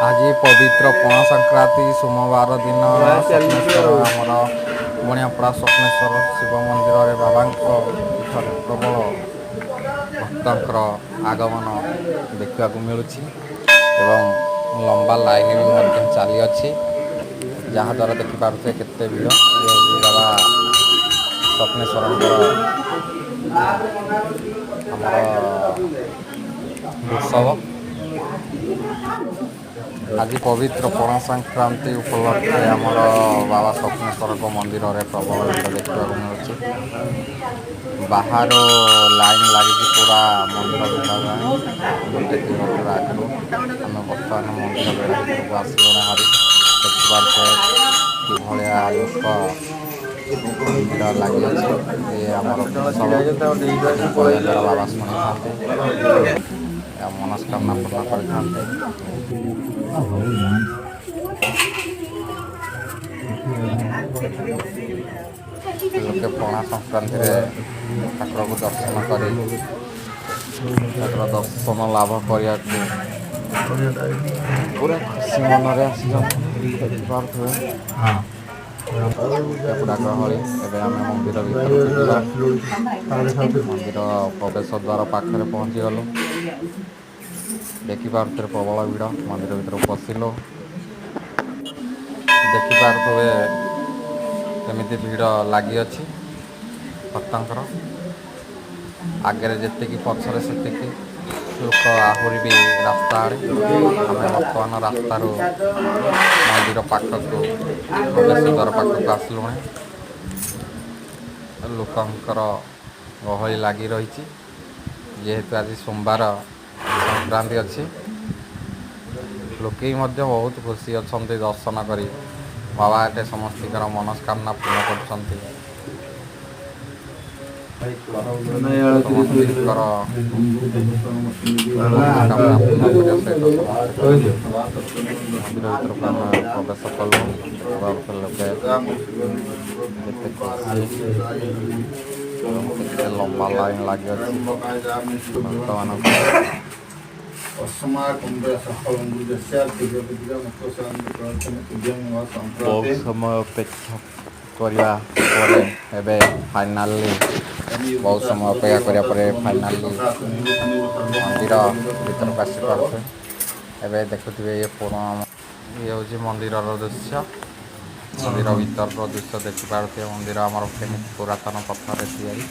ଆଜି ପବିତ୍ର ପଣା ସଂକ୍ରାନ୍ତି ସୋମବାର ଦିନ ସ୍ୱପ୍ନେଶ୍ୱର, ଆମର ବଣିଆପଡ଼ା ସ୍ୱପ୍ନେଶ୍ୱର ଶିବ ମନ୍ଦିରରେ ବାବାଙ୍କ ପୀଠରେ ପ୍ରବଳ ଭକ୍ତଙ୍କର ଆଗମନ ଦେଖିବାକୁ ମିଳୁଛି ଏବଂ ଲମ୍ବା ଲାଇନ୍ ବି ମଧ୍ୟ ଚାଲିଅଛି, ଯାହାଦ୍ୱାରା ଦେଖିପାରୁଥିବେ କେତେ ଭିଡ଼। ଇଏ ହେଉଛି ବାବା ସ୍ୱପ୍ନେଶ୍ୱରଙ୍କର ଆମର ଉତ୍ସବ। ଆଜି ପବିତ୍ର ପଣା ସଂକ୍ରାନ୍ତି ଉପଲକ୍ଷେ ଆମର ବାବା ସ୍ୱପ୍ନେଶ୍ୱରଙ୍କ ମନ୍ଦିରରେ ପ୍ରବଳ ଭିଡ଼ ଦେଖିବାକୁ ମିଳୁଛି। ବାହାରୁ ଲାଇନ୍ ଲାଗିଛି ପୁରା ମନ୍ଦିର ଭିତର ଯାଏଁ, 1 କିଲୋମିଟର ଆଗରୁ। ଆମେ ବର୍ତ୍ତମାନ ମନ୍ଦିର ବେଢ଼ା ଭିତରକୁ ଆସିଲୁଣି ହାରି। ଦେଖିପାରୁଥିବେ କିଭଳିଆ ଲୋକ ଭିଡ଼ ଲାଗିଅଛି। ଇଏ ଆମର ଉତ୍ସବ। ଦ୍ୱାରା ବାବା ଶୁଣିଥାନ୍ତି ଆଉ ମନସ୍କାମନା ପୂର୍ଣ୍ଣ କରିଥାନ୍ତି। ଲୋକେ ପଣା ସଂକ୍ରାନ୍ତିରେ ଠାକୁରକୁ ଦର୍ଶନ କରି, ଠାକୁର ଦର୍ଶନ ଲାଭ କରିବାକୁ ପୁରା ଖୁସି ମନରେ ଆସିଛନ୍ତି, ଦେଖିପାରୁଥିବେ ପୁରା ଗହଳି। ଏବେ ଆମେ ମନ୍ଦିର ଭିତରକୁ ଯିବା। ମନ୍ଦିର ପ୍ରବେଶ ଦ୍ୱାର ପାଖରେ ପହଞ୍ଚିଗଲୁ। ଦେଖିପାରୁଥିବେ ପ୍ରବଳ ଭିଡ଼। ମନ୍ଦିର ଭିତରକୁ ପଶିଲୁ। ଦେଖିପାରୁଥିବେ କେମିତି ଭିଡ଼ ଲାଗିଅଛି ଭକ୍ତଙ୍କର। ଆଗରେ ଯେତିକି, ପଛରେ ସେତିକି ଲୋକ, ଆହୁରି ବି ରାସ୍ତା ଆଡ଼େ। ଆମେ ବର୍ତ୍ତମାନ ରାସ୍ତାରୁ ମନ୍ଦିର ପାଖକୁ, ପ୍ରବେଶ ଦ୍ୱାର ପାଖକୁ ଆସିଲୁଣି। ଲୋକଙ୍କର ଗହଳି ଲାଗି ରହିଛି। ଯେହେତୁ ଆଜି ସୋମବାର ସଂକ୍ରାନ୍ତି ଅଛି, ଲୋକେ ବି ମଧ୍ୟ ବହୁତ ଖୁସି ଅଛନ୍ତି ଦର୍ଶନ କରି। ବାବା ଏଠି ସମସ୍ତଙ୍କର ମନସ୍କାମନା ପୂର୍ଣ୍ଣ କରୁଛନ୍ତି। ସମସ୍ତଙ୍କର ମନସ୍କାମନା ପୂର୍ଣ୍ଣ କରିବା ସହିତ ସମସ୍ତେ ମନ୍ଦିର ଭିତରକୁ ଆମେ ପ୍ରବେଶ କଲୁ। ଦେଖିପାରୁଥିଲେ ଲୋକେ କେତେ ଖୁସି ଏବଂ କେତେ ଲମ୍ବା ଲାଇନ୍ ଲାଗିଅଛି ଭକ୍ତମାନଙ୍କର। ବହୁତ ସମୟ ଅପେକ୍ଷା କରିବା ପରେ ଏବେ ଫାଇନାଲି, ବହୁତ ସମୟ ଅପେକ୍ଷା କରିବା ପରେ ଫାଇନାଲି ମନ୍ଦିର ଭିତରକୁ ଆସିପାରୁଛେ। ଏବେ ଦେଖୁଥିବେ, ଇଏ ପୁରୁଣା, ଇଏ ହେଉଛି ମନ୍ଦିରର ଦୃଶ୍ୟ। ମନ୍ଦିର ଭିତରର ଦୃଶ୍ୟ ଦେଖିପାରୁଥିବେ। ମନ୍ଦିର ଆମର କେମିତି ପୁରାତନ ପଥରରେ ତିଆରି।